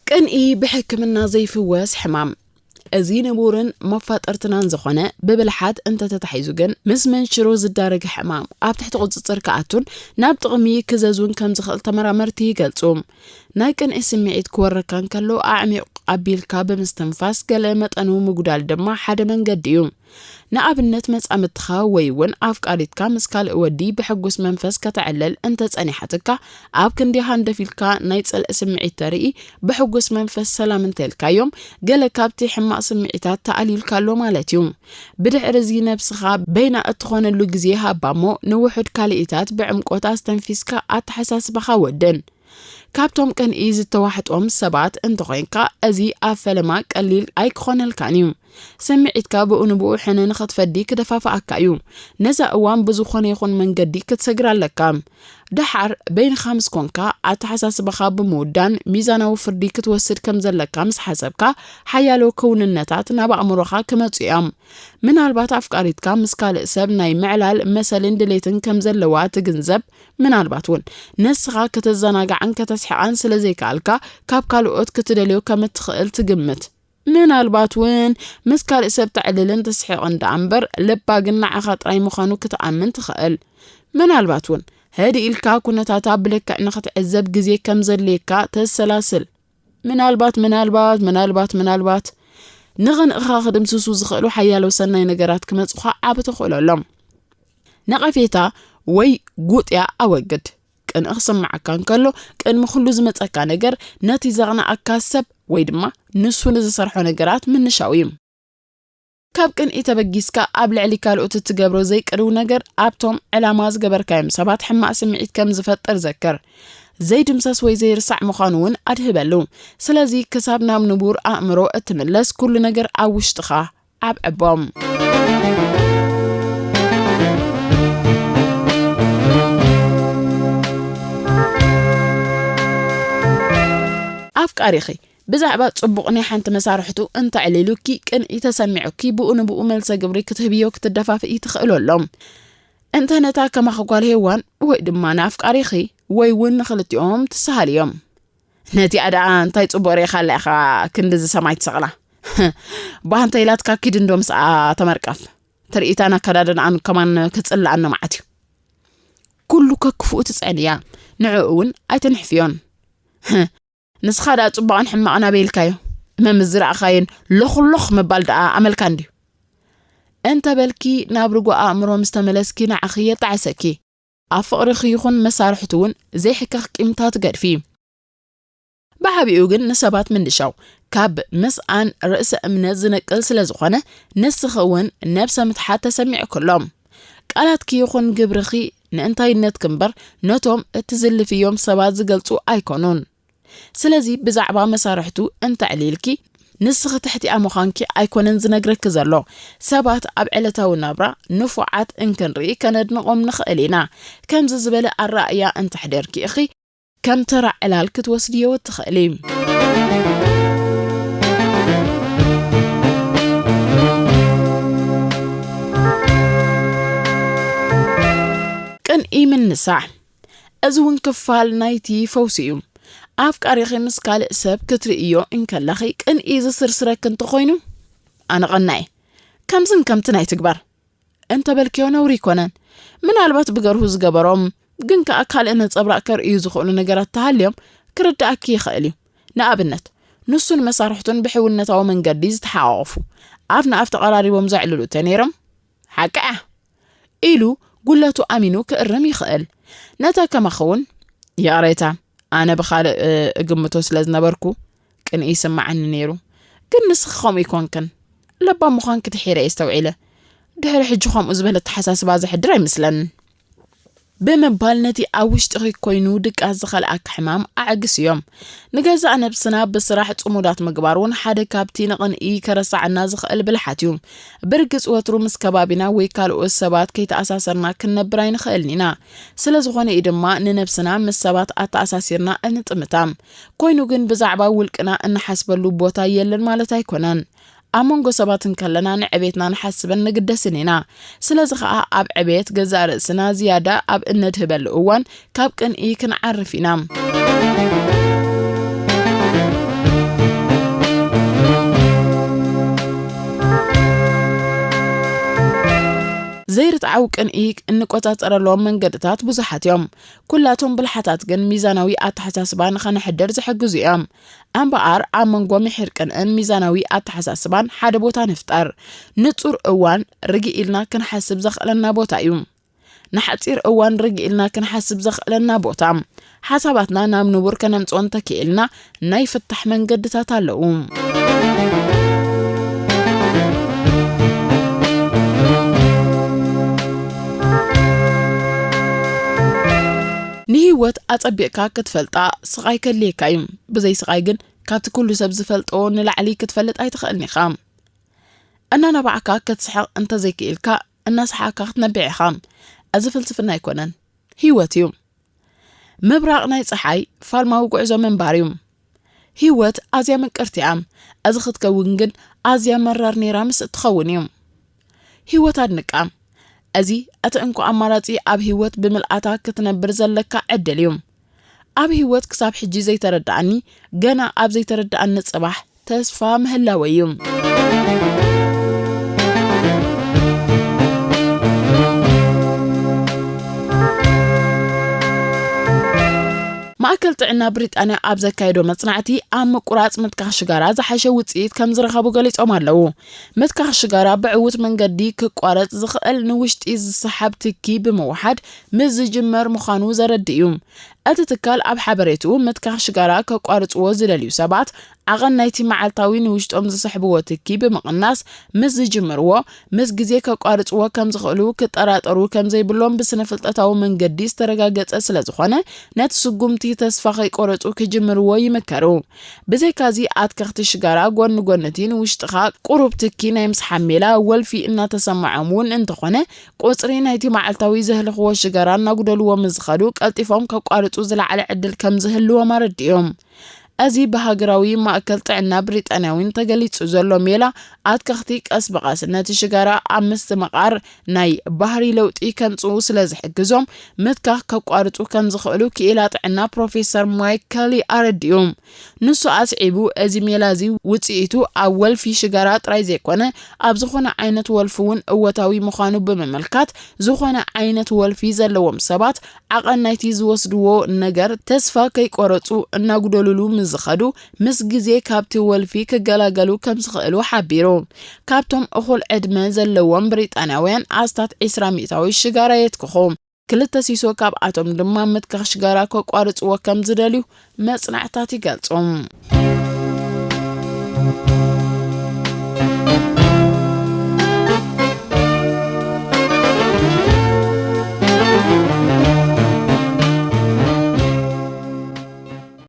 ቅንኢ ብሕክምና ዘይፍወስ ሕማም። እዚ ንቡርን መፋጠርትናን ዝኾነ፣ ብብልሓት እንተተታሒዙ ግን ምስ መንሽሮ ዝዳረግ ሕማም፣ ኣብ ትሕቲ ቁጽጽር ክኣቱን ናብ ጥቕሚ ክዘዙን ከም ዝኽእል ተመራመርቲ ይገልጹ። ናይ ቅንኢ ስምዒት ክወረካ እንከሎ ኣዕሚቑ ኣቢልካ ብምስትንፋስ፣ ገለ መጠኑ ምጉዳል ድማ ሓደ መንገዲ እዩ። ንኣብነት፣ መጻምድትኻ ወይ እውን ኣፍቃሪትካ ምስ ካልእ ወዲ ብሕጉስ መንፈስ ከተዕልል እንተጸኒሓትካ፣ ኣብ ክንዲ ሃንደፍ ኢልካ ናይ ጽልኢ ስምዒት ተርኢ፣ ብሕጉስ መንፈስ ሰላም እንተልካዮም፣ ገለ ካብቲ ሕማቕ ስምዒታት ተኣልዩልካ ኣሎ ማለት እዩ። ብድሕሪ እዚ፣ ነብስኻ በይና እትኾነሉ ግዜ ሃባ እሞ፣ ንውሑድ ካልኢታት ብዕምቆት ኣስተንፊስካ ኣተሓሳስባኻ ወድን። ካብቶም ቅንኢ ዝተዋሕጦም ሰባት እንተኾይንካ፣ እዚ ኣብ ፈለማ ቀሊል ኣይክኾነልካን እዩ። ስምዒትካ ብኡ ንብኡ ሕነ ንኽትፈዲ ክደፋፍኣካ እዩ። ነዛ እዋን ብዝኾነ ይኹን መንገዲ ክትሰግር ኣለካ። ደሓር በይንኻ ምስ ኮንካ፣ ኣተሓሳስባኻ ብምውዳን ሚዛናዊ ፍርዲ ክትወስድ ከም ዘለካ ምስ ሓሰብካ፣ ሓያሎ ክውንነታት ናብ ኣእምሮኻ ክመጹ እዮም። ምናልባት ኣፍቃሪትካ ምስ ካልእ ሰብ ናይ ምዕላል መሰልን ድሌትን ከም ዘለዋ ትግንዘብ። ምናልባት እውን ንስኻ ከተዘናግዓን ከተስሕቓን ስለ ዘይከኣልካ፣ ካብ ካልኦት ክትደልዮ ከም እትኽእል ትግምት። ምናልባት እውን ምስ ካልእ ሰብ ተዕልልን ትስሕቕን ደኣ እምበር፣ ልባ ግን ንዓኻ ጥራይ ምዃኑ ክትኣምን ትኽእል። ምናልባት እውን ህድእ ኢልካ ኩነታታ ብልክዕ ንኽትዕዘብ ግዜ ከም ዘድልየካ ተሰላስል። ምናልባት፣ ምናልባት፣ ምናልባት፣ ምናልባት ንቕንእኻ ክድምስሱ ዝኽእሉ ሓያሎ ሰናይ ነገራት ክመጹኻ ዓቢ ተኽእሎ ኣሎ። ነቐፌታ ወይ ጉጥያ ኣወግድ። ቅንኢ ክስምዓካ እንከሎ፣ ቅድሚ ኩሉ ዝመጸካ ነገር ነቲ ዘቕንኣካ ሰብ ወይ ድማ ንሱ ንዝሰርሖ ነገራት ምንሻው እዩ። ካብ ቅንኢ ተበጊስካ ኣብ ልዕሊ ካልኦት እትገብሮ ዘይቅንው ነገር ኣብቶም ዕላማ ዝገበርካዮም ሰባት ሕማቕ ስምዒት ከም ዝፈጥር ዘክር። ዘይድምሰስ ወይ ዘይርሳዕ ምዃኑ እውን ኣድህበሉ። ስለዚ፣ ክሳብ ናብ ንቡር ኣእምሮ እትምለስ፣ ኩሉ ነገር ኣብ ውሽጥኻ ኣብ ዕቦም። ኣፍቃሪኺ ብዛዕባ ጽቡቕ ናይ ሓንቲ መሳርሕቱ እንተዕሊሉኪ፣ ቅንኢ ተሰሚዑኪ፣ ብኡ ንብኡ መልሰ ግብሪ ክትህብዮ ክትደፋፍኢ ትኽእሉ ኣሎ። እንተ ነታ ከማኺ ጓል ሄዋን ወይ ድማ ንኣፍቃሪኺ ወይ እውን ንኽልቲኦም ትሰሃልዮም። ነቲኣ ደኣ እንታይ ጽቡቕ ርኢኻላ ኢኻ ክንድዚ ሰማይ ትሰቕላ? ባህ እንተ ኢላትካ ኪድ እንዶ ምስኣ ተመርቀፍ። ትርኢታን ኣከዳድንኣን ከማን ክጽልኣኒ መዓት እዩ። ኩሉ ከክፍኡ ትጽዕን እያ። ንዕኡ እውን ኣይትንሕፍዮን። ንስኻ ደኣ ጽቡቕን ሕማቕን ኣበይ ኢልካዮ? መምስ ዝረኣኻየን ሎኽሎኽ ምባል ደኣ ኣመልካ እንድዩ። እንተ በልኪ ናብ ርጉእ ኣእምሮ ምስ ተመለስኪ ንዓኺ የጣዕሰኪ። ኣብ ፍቕርኺ ይኹን መሳርሕቱ እውን ዘይሕከኽ ቂምታ ትገድፊ። ብዓቢኡ ግን ንሰባት ምንሻው ካብ ምስኣን ርእሰ እምነት ዝነቅል ስለ ዝኾነ፣ ንስኺ እውን ነብሰ ምትሓት ተሰሚዑኪ ኣሎ። ቃላትኪ ይኹን ግብርኺ ንእንታይነትኪ እምበር ነቶም እትዝልፍዮም ሰባት ዝገልጹ ኣይኮኑን። ስለዚ ብዛዕባ መሳርሕቱ እንተዕሊልኪ፣ ንስኺ ትሕቲኣ ምዃንኪ ኣይኮነን ዝነግረኪ ዘሎ። ሰባት ኣብ ዕለታዊ ናብራ ንፉዓት እንክንርኢ ከነድንቖም ንኽእል ኢና። ከምዚ ዝበለ ኣረኣእያ እንተሕደርኪ ኢኺ ከም ተራ ዕላል ክትወስድዮ ትኽእሊ። ቅንኢ ምንሳሕ። እዚ እውን ክፋል ናይቲ ፈውሲ እዩ። ኣፍቃሪኺ ምስ ካልእ ሰብ ክትርእዮ እንከለኺ ቅንኢ ዝስርስረኪ እንተኾይኑ፣ ኣነ ቀናእ እየ። ከምዝን ከምትን ኣይትግበር እንተበልክዮ ነውሪ ኣይኮነን። ምናልባት ብገርሁ ዝገበሮም ግን ከኣ ካልእ ነጸብራቕ ከርእዩ ዝኽእሉ ነገራት ተሃልዮም ክርድኣኪ ይኽእል እዩ። ንኣብነት፣ ንሱን መሳርሕቱን ብሕውነታዊ መንገዲ ዝተሓቋቖፉ፣ ኣፍ ንኣፍ ተቐራሪቦም ዘዕልሉ እንተነይሮም፣ ሓቂ እያ ኢሉ ጉለቱ ኣሚኑ ክእርም ይኽእል። ነታ ከማኺ እውን፣ ይቕሬታ፣ ኣነ ብኻልእ፣ እ፣ እግምቶ ስለ ዝነበርኩ ቅንኢ ይስምዓኒ ነይሩ። ግን ንስኺ ከምኡ ኣይኮንክን። ለባም ምዃንኪ ድሒረ እየ ኣስተውዒለ። ድሕሪ ሕጂ ከምኡ ዝበለ ኣተሓሳስባ ዘሕድር ኣይመስለንን። ብምባል ነቲ ኣብ ውሽጥኺ ኮይኑ ድቃስ ዝኸልኣካ ሕማም ኣዕግስዮ። ንገዛእ ነብስና ብስራሕ ጽሙዳት ምግባር እውን ሓደ ካብቲ ንቕንኢ ከረስዓና ዝኽእል ብልሓት እዩ። ብርግጽ ወትሩ ምስ ከባቢና ወይ ካልኦት ሰባት ከይተኣሳሰርና ክንነብር ኣይንኽእልን ኢና። ስለ ዝኾነ እዩ ድማ ንነብስና ምስ ሰባት ኣተኣሳሲርና እንጥምታ። ኮይኑ ግን ብዛዕባ ውልቅና እንሓስበሉ ቦታ የለን ማለት ኣይኮነን። ኣብ መንጎ ሰባት እንከለና ንዕቤትና ንሓስብን ንግደስን ኢና። ስለዚ ኸኣ ኣብ ዕቤት ገዛእ ርእስና ዝያዳ ኣብ እነድህበሉ እዋን ካብ ቅንኢ ክንዓርፍ ኢና። ዓው ቅንኢ እንቆጻጸረሎም መንገድታት ብዙሓት እዮም። ኩላቶም ብልሓታት ግን ሚዛናዊ ኣተሓሳስባ ንኸነሕድር ዝሕግዙ እዮም። እምበኣር ኣብ መንጎ ምሒር ቅንእን ሚዛናዊ ኣተሓሳስባን ሓደ ቦታ ንፍጠር። ንጹር እዋን ርግእ ኢልና ክንሓስብ ዘኽእለና ቦታ እዩ። ንሓጺር እዋን ርግእ ኢልና ክንሓስብ ዘኽእለና ቦታ። ሓሳባትና ናብ ንቡር ከነምጽኦ እንተክኢልና ናይ ፍታሕ መንገድታት ኣለዉ። ንህይወት ኣጸቢቕካ ክትፈልጣ ስቓይ ከድልየካ እዩ። ብዘይ ስቓይ ግን ካብቲ ኩሉ ሰብ ዝፈልጦ ንላዕሊ ክትፈልጥ ኣይትኽእልን ኢኻ። እናነባዕካ ክትስሕቕ እንተዘይክኢልካ እናሰሓቕካ ክትነብዕ ኢኻ። እዚ ፍልስፍና ኣይኮነን፣ ህይወት እዩ። ምብራቕ ናይ ጸሓይ ፋልማዊ ጉዕዞ ምንባር እዩ። ህይወት ኣዝያ ምቅርቲ እያ። እዚ ክትከውን ግን ኣዝያ መራር ነይራ ምስ እትኸውን እዩ። ህይወት ኣድንቃ። እዚ እቲ እንኮ ኣማራጺ ኣብ ህይወት ብምልኣታ ክትነብር ዘለካ ዕድል እዩ። ኣብ ህይወት ክሳብ ሕጂ ዘይተረድኣኒ፣ ገና ኣብ ዘይተረድኣኒ ጽባሕ ተስፋ ምህላወይ እዩ። ማእከል ጥዕና ብሪጣንያ ኣብ ዘካየዶ መጽናዕቲ፣ ኣብ ምቁራጽ ምትካኽ ሽጋራ ዝሓሸ ውጽኢት ከም ዝረኸቡ ገሊጾም ኣለዉ። ምትካኽ ሽጋራ ብዕዉት መንገዲ ክቋረጽ ዝኽእል ንውሽጢ ዝሰሓብ ትኪ ብምውሓድ ምስ ዝጅመር ምዃኑ ዘረድእ እዩ። እቲ ትካል ኣብ ሓበሬትኡ፣ ምትካኽ ሽጋራ ከቋርጽዎ ዝደልዩ ሰባት ዓቐን ናይቲ መዓልታዊ ንውሽጦም ዝስሕብዎ ትኪ ብምቕናስ ምስ ዝጅምርዎ፣ ምስ ግዜ ከቋርጽዎ ከም ዝኽእሉ ክጠራጠሩ ከም ዘይብሎም ብስነ-ፍልጠታዊ መንገዲ ዝተረጋገጸ ስለ ዝኾነ፣ ነቲ ስጉምቲ ተስፋ ከይቆረጹ ክጅምርዎ ይምከሩ። ብዘይካዚ፣ ኣትከኽቲ ሽጋራ ጎኒ ጎኒ እቲ ንውሽጥኻ ቁሩብ ትኪ ናይ ምስሓብ ሜላ ወልፊ እናተሰምዖም እውን እንተኾነ፣ ቁጽሪ ናይቲ መዓልታዊ ዘህልኽዎ ሽጋራ እናጉደልዎ ምስ ዝኸዱ፣ ቀልጢፎም ከቋርጹ ዝለዓለ ዕድል ከም ዝህልዎም ኣረዲኦም። እዚ ብሃገራዊ ማእከል ጥዕና ብሪጣንያዊን ተገሊጹ ዘሎ ሜላ ኣትከኽቲ ቀስ ብቐስ ነቲ ሽጋራ ኣብ ምስትምቓር ናይ ባህሪ ለውጢ ከምጽኡ ስለ ዝሕግዞም፣ ምትካኽ ከቋርጹ ከም ዝኽእሉ ክኢላ ጥዕና ፕሮፌሰር ማይክ ከሊ ኣረዲኡ። ንሱ ኣስዒቡ፣ እዚ ሜላ እዚ ውጽኢቱ ኣብ ወልፊ ሽጋራ ጥራይ ዘይኮነ፣ ኣብ ዝኾነ ዓይነት ወልፊ እውን እወታዊ ምዃኑ ብምምልካት፣ ዝኾነ ዓይነት ወልፊ ዘለዎም ሰባት ዓቐን ናይቲ ዝወስድዎ ነገር ተስፋ ከይቆረጹ እናጉደሉሉ ምስ ዝኸዱ፣ ምስ ግዜ ካብቲ ወልፊ ክገላገሉ ከም ዝኽእሉ ሓቢሩ። ካብቶም እኹል ዕድመ ዘለዎም ብሪጣንያውያን ኣስታት ዕስራ ሚእታዊ ሽጋራ የትክኹ። ክልተ ሲሶ ካብኣቶም ድማ ምትካኽ ሽጋራ ከቋርጽዎ ከም ዝደልዩ መጽናዕታት ይገልጹ።